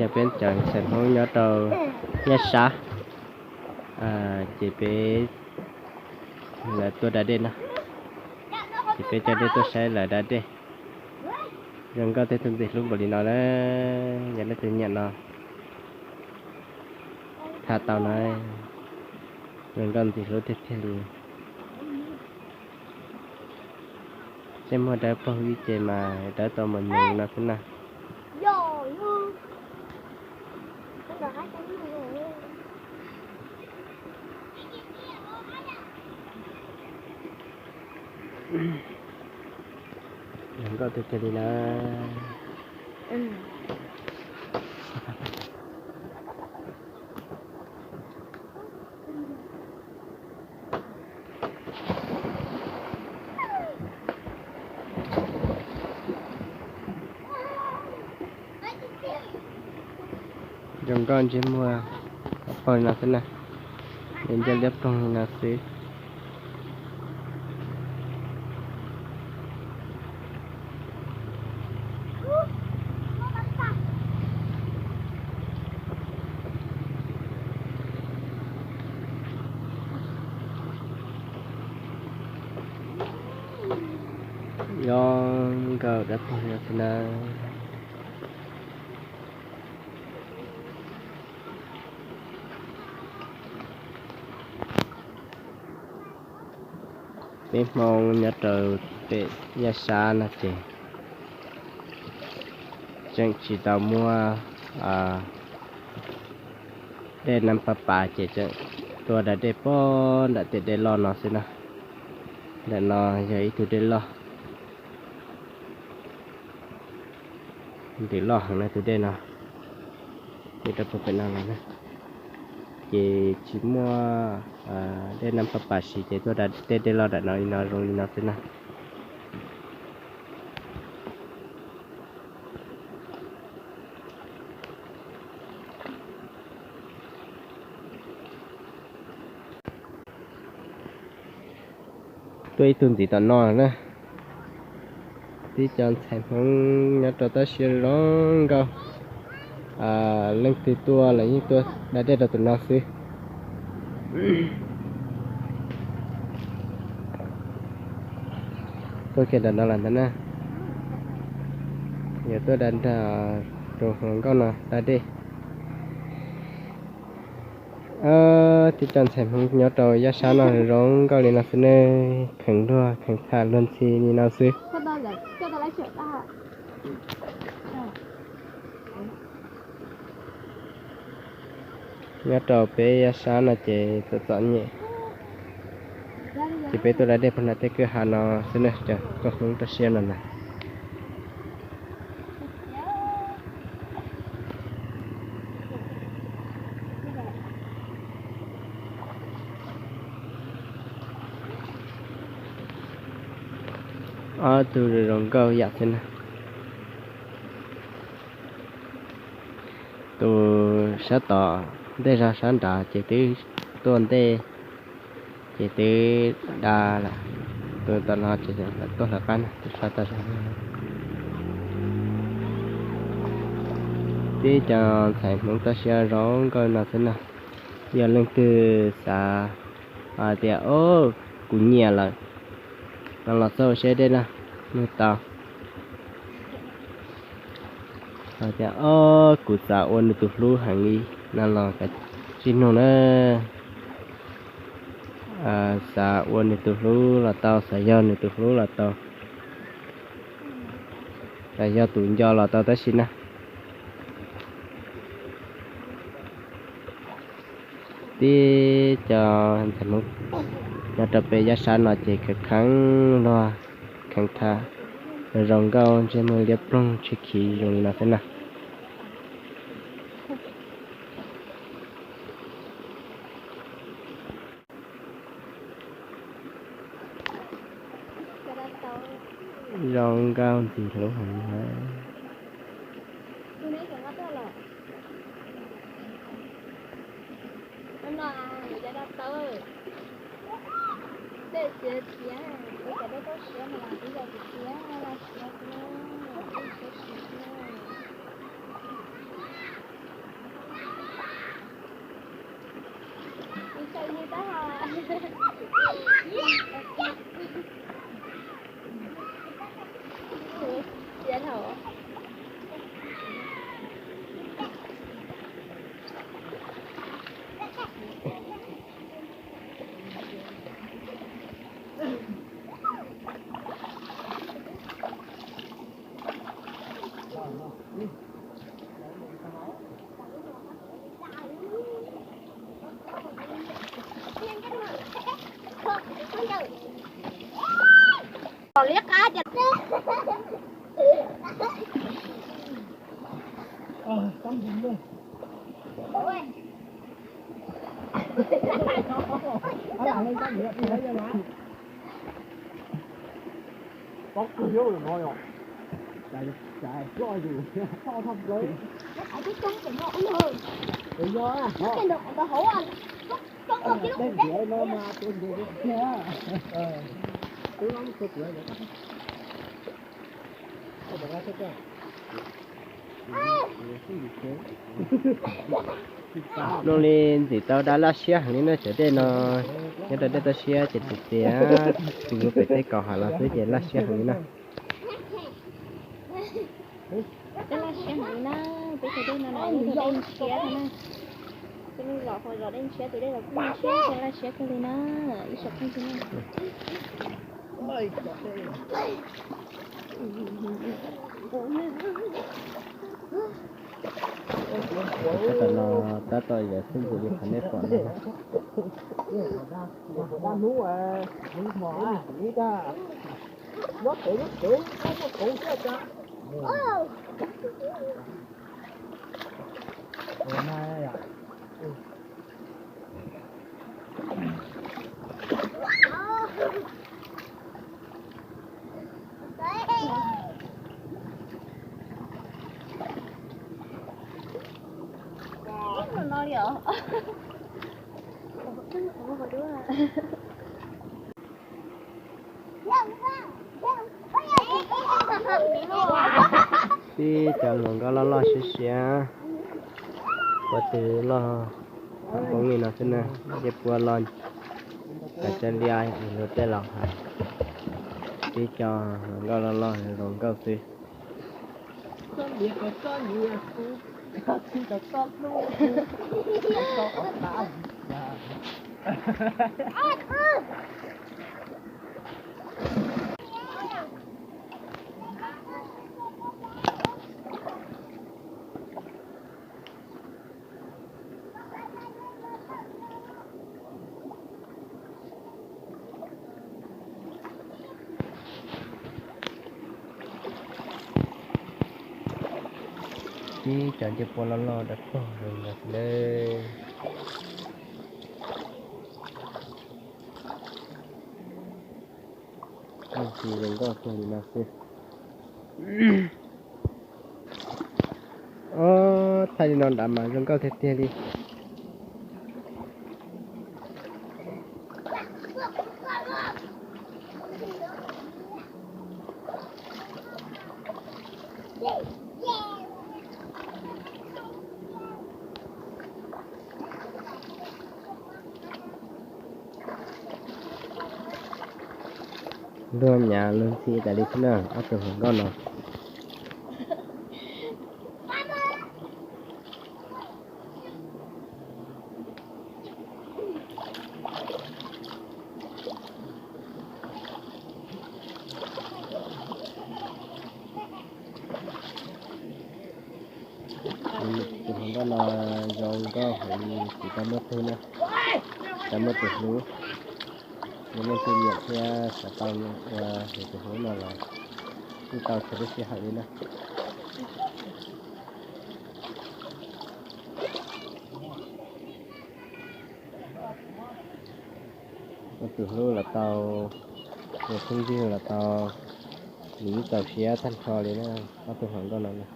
Peb cov ntxhais Hmoob nyob rau Yaj Sab, ces peb, lawv tuaj da dej no, ces peb coj nej tuaj saib lawv da dej. Zoo nkauj thiab tus ntxim hlub npaum li no na, yog leej twg nyiam no tham tau na, zoo nkauj ntxim hlub tiag tiag li. Seb muaj dawb paug ib ce mas dawb tau mus nyoos no xwb na. Zoo nkauj tiag tiag li na. Zoo nkauj ntsej muag, paug li no xwb na, nws ncaj liab ploog li no xwb. Zoo nkauj dawb paug li no xwb na. Peb Hmoob nyob rau pem Yaj Sab no ces tseem tsis tau muaj dej Nab Pab Pas ces tseem tuaj da dej pog nram tiaj dej loj no xwb na. Ntawm no yog ib tug dej loj, ntws loj heev na tus dej no, ces rau puag pem no los na, ces tsis muaj dej Nab Pab Pas siv ces tuaj da tej dej loj nram no li no zoo li no xwb na. Tuaj ib tug ntxiv tom no na. Tib co ntxhais Hmoob nyob rau tab sia zoo nkauj, leej twg tuaj los yeej tuaj da dej rau tus no xwb. Tuaj kiag nram no lawm ntag na. Yuav tuaj da nrog tus hluas nkauj no da dej. Tib co ntxhais Hmoob nyob rau Yaj Sab no zoo nkauj li no xwb ne, kheev luag kheev tham luag ntxhi li no xwb. Nyob rau peb Yaj Sab no ces txom txom nyem, ces peb tuaj da dej puag nram tej kwj ha no xwb na, cov nkauj Hmoob rau siab no na. Ob tug zoo nkauj yam xwb na. Tus sab tom ntej zog sab nrad ces twb tuaj ntej, ces twb da lawm. Tus tom no ces tuaj lawv qab na, tus sab tom zog. Tib co ntxhais Hmoob toj siab zoo nkauj no xwb na. Yog leej twg xav hais tias, o, kuv nyiam lawm, no los txhob ua siab deb na, nug tau. Hais tias, o, kuv xav ua nws tus hlub heev li, no los kav tsij nug na. Xav ua nws tus hlub los tau, xav yog nws tus hlub los tau, xav yog tus nco los tau tab sis na. Tib co ntxhais Hmoob nyob rau pem Yaj Sab no ces kheev kheev luag, kheev tham, zoo nkauj ntsej muag liab ploog tshwj khiv zoo li no xwb na. Zoo nkauj ntxim hlub heev na. Zoo li ntxim tau dab laj siab heev li na, cov dej no nyob rau dej toj siab ces tias tias tus yuav pem tej kaum hav los xwb ces laj siab heev li na. Dej laj siab heev li na, peb tus dej no na yog dej ntshiab no na. Tej lub zos hu zos dej ntshiab, tus dej los kuj ntshiab, laj siab kawg li na, ib tsoom phooj ywg na. Tam no tab tom yuav xub ntsum li qhov nej pom no. Tib cov hluas nkauj loj loj siab siab, puab twb loj poob li no xwb na, ces puab loj kav caj liaj luag tej los hais. Tib cov hluas nkauj loj loj hluas nkauj xwb. Tib cov ncej puab loj loj dawb paug zoo nkauj xwb. Tsis zoo nkauj kiag li no xwb. Ob, thaij li no nrad mas zoo nkauj tiag tiag li. Luag nyav luag ntxhi tas li xwb na ob tug hluas nkauj no. Tus hluas nkauj no zoo nkauj heev li, tsis tau muaj tug na, tsis tau muaj tus hlub. Yog leej twg nyiam thiab xav tau ua tus hlub no los kuj tau txhua lub sij hawm li na. Ua tus hlub los tau, ua phooj ywg los tau, nws yeej txaus siab tag nrho li na, ob tug hluas nkauj no na.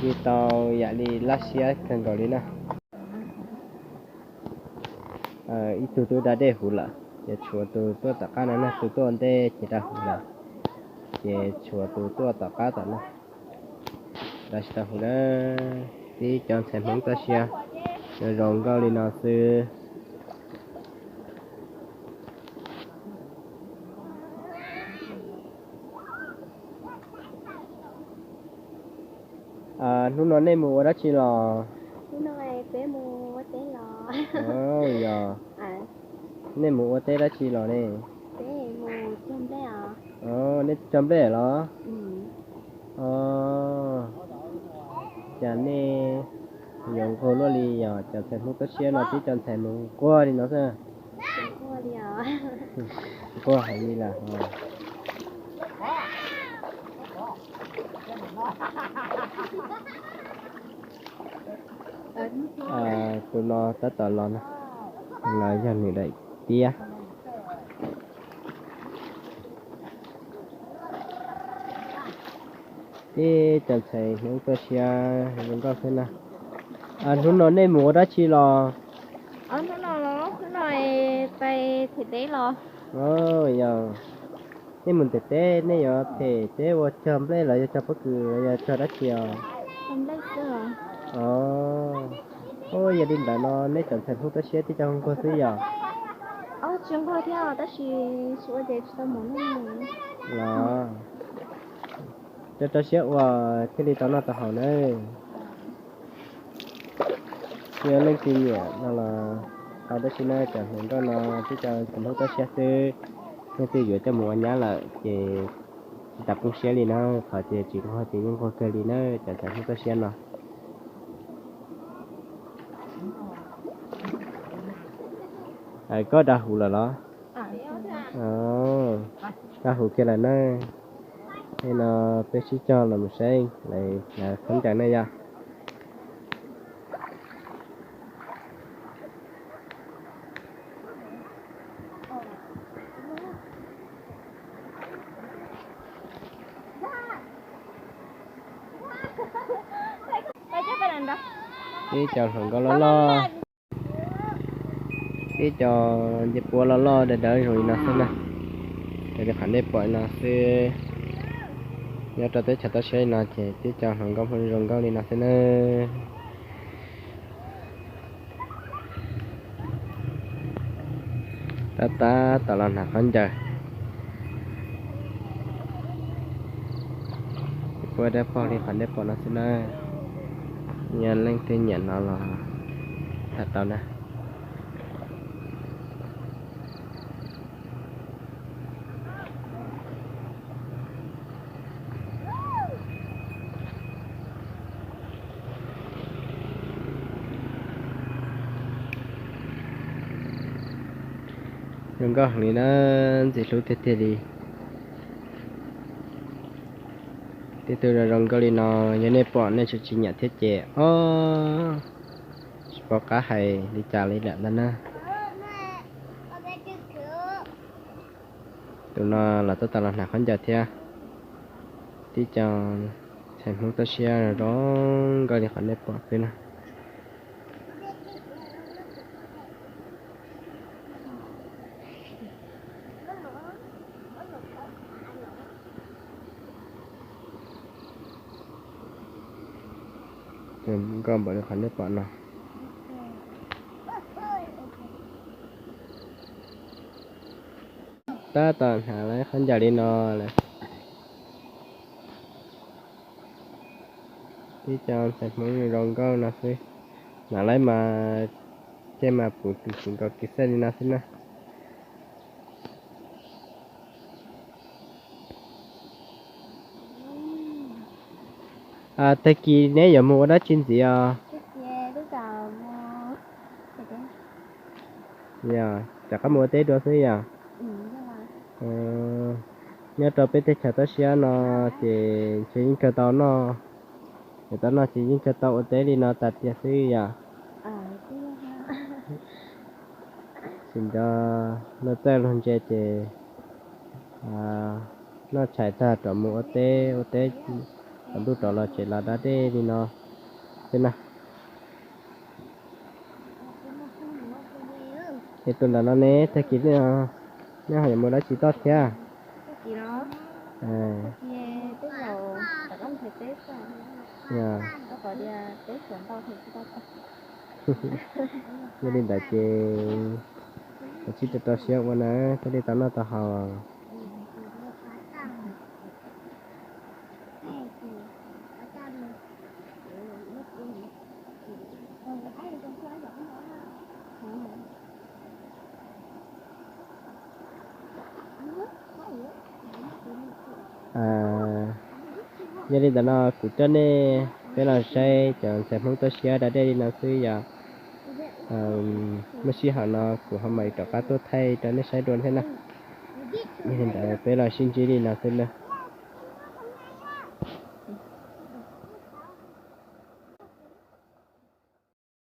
Yeej tau yam li laj siab kawg nkaus li na. Ib tug twb da dej huv lawm, ces tshuav tus tuaj tom qab no na, tus tuaj ntej ces da huv lawm, ces tshuav tus tuaj tom qab tom no da tsis tau huv na. Tib cov ntxhais Hmoob toj siab zoo nkauj li no xwb. Hnub no nej mus ua dab tsi los? Yog, nej mus ua teb dab tsi los ne? Nej cog nplej los? Cas nej yuav nquag luaj li, yog cov ntxhais Hmoob toj siab no twb cov ntxhais mus nquag li no xwb. Nquag heev li lawm. Tus no tab tom los no, los yog nws daim tiab. Tib cov ntxhais Hmoob toj siab zoo nkauj xwb na. Hnub no nej mus ua dab tsi los? Yog, nej mus ntem teb, nej yuav them teb ua cog nplej los yog cog pob kws los yog cog dab tsi os? Yog li ntawd no nej cov ntxhais Hmoob toj siab twb cov nquag xwb yog? Los, cov rau siab ua thiaj li tau noj tau haus na. Tsis muaj leej twg nyiam no los tau, tab sis na cov hluas nkauj no twb cov ntxhais Hmoob toj siab xwb. Leej twg yuav coj mus ua nyab lawm ces tsis tas poob siab li na, qhov tias tsis nquag ces yeej nquag kawg li na, cov ntxhais Hmoob toj siab no. Koj da huv lawm los? Da huv kiag lawm na. Li no peb sib cog los mus saib lawv khaub ncaws na yom. Ib co hluas nkauj loj loj, ib co ncej puab loj loj dawb dawb zoo li no xwb na. Raws li qhov nej pom no xwb, nyob rau teb chaws toj siab li no ces tib co hluas nkauj zoo nkauj li no xwb na. Tab tab tom los hnav khaub ncaws. Puab dawb paug li qhov nej pom no xwb na. Yog leej twg nyiam no los tham tau na. Zoo nkauj heev li na, ntxim hlub tiag tiag li. Tej tug zoo nkauj li no, yog nej pom nej tsis tsis nyiam thiab ces ob, tsis paub qab hais li cas li lawm ntag na. Tus no los tab tom los hnav khaub ncaws thiab. Tib co ntxhais Hmoob toj siab zoo nkauj li qhov nej pom xwb na. Zoo nkauj npaum li qhov nej pom no. Tab tom hnav lawv khaub ncaws li no lawm. Tib co ntxhais Hmoob zoo nkauj no xwb, hnav lawv mas tej mas puv tus tsis nkaus kiv xej li no xwb na. Tag kis neb yuav mus ua dab tsi ntxiv os? Yog, rov qab mus ua teb dua xwb yog? Nyob rau peb teb chaws toj siab no ces ntshe yeej kawg tau noj, tau noj ces yeej kawg tau ua teb li no tas tiag xwb yog? Tsis nco luag txawj luag ntse ces noj tshais tag rov mus ua teb, ua teb tsaus ntuj rov los tsev los da dej li no xwb na. Es tus ntawm no ne, tag kis no neb ho yuav mus dab tsi toj thiab? Yog li ntawd ces kav tsij rau rau siab ua na, thiaj li tau noj tau haus. Yog li ntawd no kuv coj nej peb los saib cov ntxhais Hmoob tuaj siab da dej li no xwb yog. Muaj sij hawm no kuv ho mam rov qab tuaj thaij rau nej saib dua thiab na. Yog li ntawd peb los sib ntsib li no xwb na.